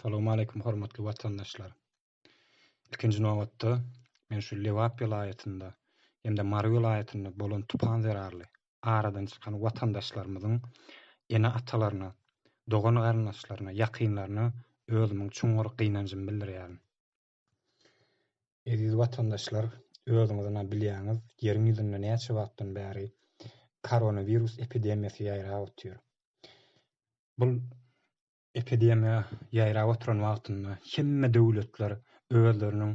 Salowmaleýkim hormatly watandaşlar. Ilkinji nobatda men şu Lebap welaýatynda hem-de Mary welaýatynda bolan tupan zerarly aradan çykan watandaşlarymyzyň ene-atalaryna, dogan-garyndaşlaryna, ýakynlaryna özümiň çuňňur gynanjymy bildirýärin. Eziz watandaşlar, özüňiz-ä bilýäňiz, ýeriň ýüzünde näçe wagtdan bäri koronawirus epidemiýasy ýaýrap otyr. Bul Epidemiýa ýaýrap oturan wagtynda hemme döwletler özleriniň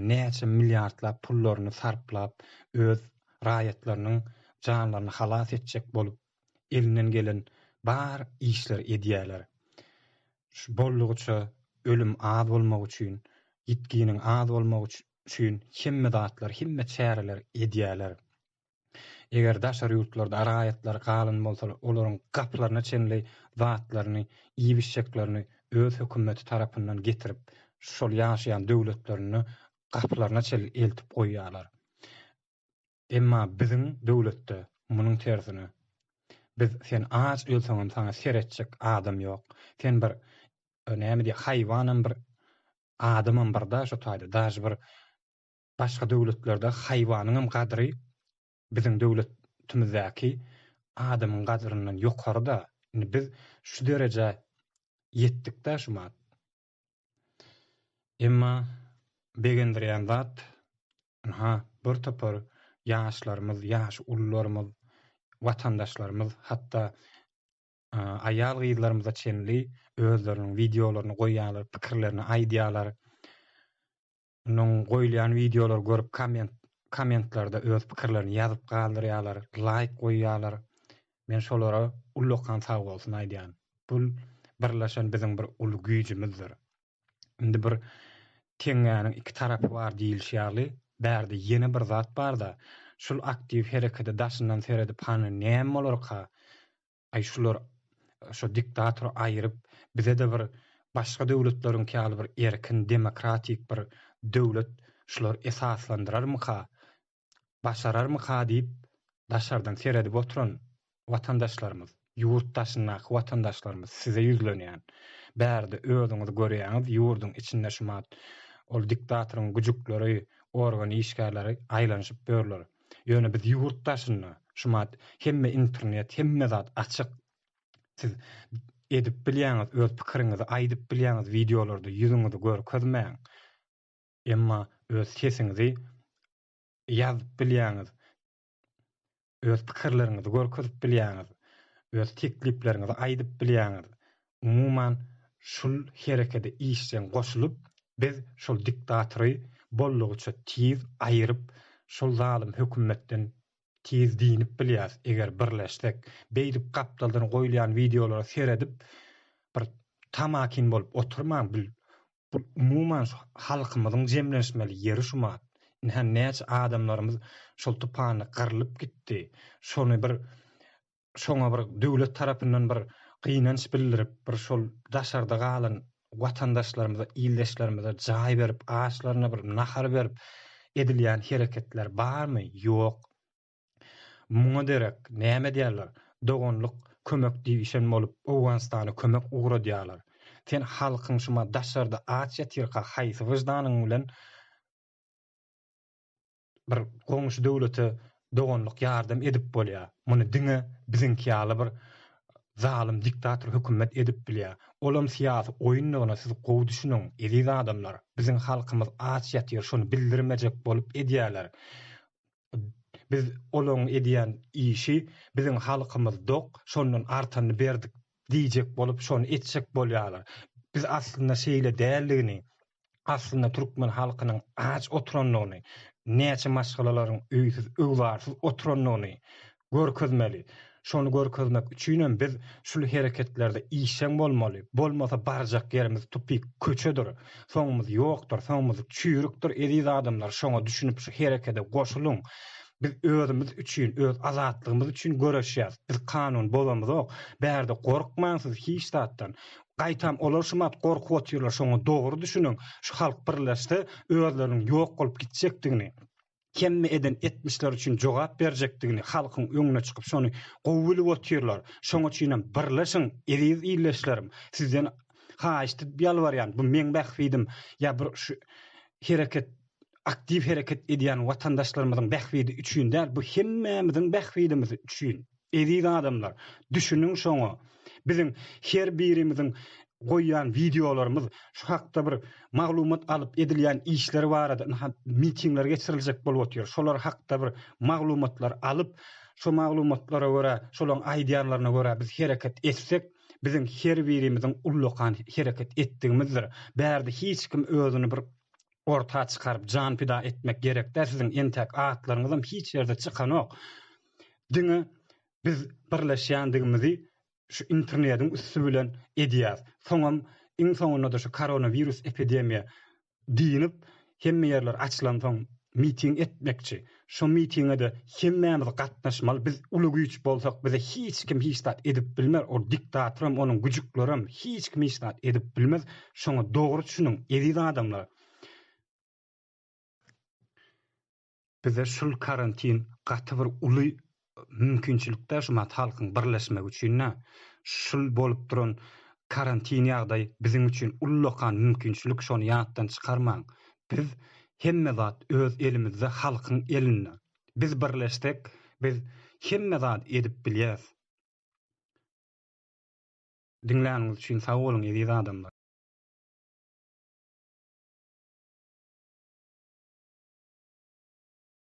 näçe milliardlap pullaryny sarplap, öz raýatlarynyň janlaryny halas etjek bolup, elinden gelen bar işleri edýärler. Şu boldugyça ölüm az bolmagy üçin, ýitginiň az bolmagy üçin hemme zatlar, hemme çäreler edýärler. Eger daşary ýurtlarda raýatlar galan bolsalar, olaryň gapylaryna çenli zatlaryny, iýip-içjeklerini öz hökümeti tarapyndan getirip, şol ýaşaýan döwletlerinde gapylaryna çenli eltip goýýarlar. Emma biziň döwletde munuň tersine, biz sen aç ölseňem saňa seretjek adam ýok. Sen bir näme diýýär, haýwanam bir, adamam bir-da şo taýda. Daže bir Başga döwletlerde haýwanyňam gadry biziň döwletimizdäki adamyň gadryndan ýokary-da. Indi biz şu derejä ýetdik-dä şumat. Emma begendirýän zat, ynha, bir topar ýaşlarymyz, ýaşy ulularymyz, watandaşlarymyz, hatda aýal-gyzlarymyza çenli özleriniň wideolaryny goýýarlar, pikirlerini aýdýarlar. Onuň goýulýan wideolary görüp komment kommentlerde öz pikirlerini ýazyp galdyrýarlar, laýk goýýarlar. Men şolara ullakan sagbolsun aýdýan. Bul birleşen biziň bir uly güýjümizdir. Indi bir teňňäniň iki tarapy bar diýilişi ýaly, bärde ýene bir zat barda, şul aktiw herekete daşyndan seredip hany näme bolarka, Aý şular şo diktatory aýyryp bizede bir başga döwletleriňki ýaly bir erkin demokratik bir döwlet şular esaslandyrarmyka başararmyka diýip daşardan seredip oturan watandaşlarymyz ýurt daşyndaky watandaşlarymyz size ýüzlenýän bärde özüňiz görýäňiz ýurduň içinde şumat ol diktatoryň güjükleri organ işgärleri aýlanyşyp ýörler Ýöne biz ýurt daşynda şumat hemme internet hemme zat açyk. Siz edip bilýäňiz öz pikiriňizi aýdyp bilýäňiz wideolarda ýüzüňizi görkezmäň. Emma öz sesiňizi ýazyp bilýäňiz. Öz pikirleriňizi görkezip bilýäňiz. Öz teklipleriňizi aýdyp bilýäňiz. Umuman şul herekede işjeň goşulyp biz şol diktatory boldugyça tiz aýyryp şol zalym hökümetden tiz dynyp bilýäs eger birleşsek beýdip gapdaldan goýulýan wideolara seredip bir tamakin bolup oturmaň bil bu umuman şu halkymyzyň jemlenşmeli ýeri şumat ynha näçe adamlarymyz şol tupanda gyrlyp gitdi şony bir şoňa bir döwlet tarapyndan bir gynanç bildirip, bir şol daşarda galan watandaşlarymyza, ildeşlerimize jaý berip, açlaryna bir nahar berip edilýän hereketler barmy? Ýok. Muňa derek näme edýärler? Doganlyk kömek diýişen bolup Owganystana kömek ugradýarlar. Sen halkyň şuma daşarda aç ýatyrka haýsy wyždanyň bilen bir goňşy döwlete doganlyk ýardam edip bolýar. Muny diňe biziňki ýaly bir zalym diktator hökümet edip bilýär. Olam syýasy oýundygyna siz gowy düşüniň, eziz adamlar. Biziň halkymyz aç ýatyr, şony bildirmejek bolup edýärler. Biz olaň edýän işi biziň halkymyz dok, şondan artanyny berdik diýjek bolup şony etjek bolýarlar. Biz aslynda şeýle däldigini, aslynda türkmen halkynyň aç oturandygyny, näçe maşgalalaryň öýsüz-öwzarsyz oturandygyny görkezmeli. Şony görkezmek üçinem biz şul hereketlerde işjeň bolmaly. Bolmasa barjak ýerimiz tupik, köçedir. Soňumyz ýokdur, soňumyz çüýrükdir eziz adamlar şoňa düşünip şu herekede goşulyň. Biz özümiz üçin, öz azatlygymyz üçin göreşýäs. Biz kanun bozamyzok. Bärde gorkmaň siz hiç zatdan. Gaýtam olar şumat gorkup otyrlar şoňa dogry düşüniň şu halk birleşse özleriniň ýok bolup gitjekdigini hemme eden etmişleri üçin jogap berjekdigini halkyň öňüne çykyp şony gowy bilip otyrlar şoň üçinem birleşiň eziz ildeşlerim sizden. Haýyşt edip ýalbarýan, bu meň bähbidim ýa bir şu hereket aktiw hereket edýän watandaşlarymyzyň bähbidi üçin däl, bu hemmämiziň bähbidimiz üçin. Eziz adamlar, düşüniň şoňa. Biziň her birimiziň goýýan wideolarymyz şu hakda bir maglumat alyp edilýän işler barada ynha mitingler geçiriljek bolup otyr. Şolar hakda bir maglumatlar alyp, şo maglumatlara görä, şolaň aýdýanlaryna görä biz hereket etsek, biziň her birimiziň ullakan hereket etdigimizdir. Bärde hiç kim özüni bir orta çykaryp jan pida etmek gerek däl siziň entäk atlaryňyzam hiç ýerde çykanok. Diňe biz birleşýändigimizi şu internediň üsti bilen edýäs. Soňam iň soňunda-da şu koronawirus epidemiýa dynyp, hemme ýerler açylansoň miting etmekçi. Şo mitinge-de hemmämiz gatnaşmaly. Biz uly güýç bolsak bize hiç kim hiç zat edip bilmer. Ol diktatoram, onuň güjüklerem hiç kim hiç zat edip bilmez. Şoňa dogry düşüniň eziz adamlar. Bize şul karantin gaty bir uly mümkinçilikdä şu mat halkyň birleşmegi üçin-dä. Şul bolup duran karantin ýagdaý biziň üçin ullakan mümkinçilik şony ýatdan çykarmaň. Biz hemme zat öz elimizde halkyň elinde. Biz birleşsek biz hemme zady edip bilýäs. Diňläniňiz üçin sag boluň eziz adamlar.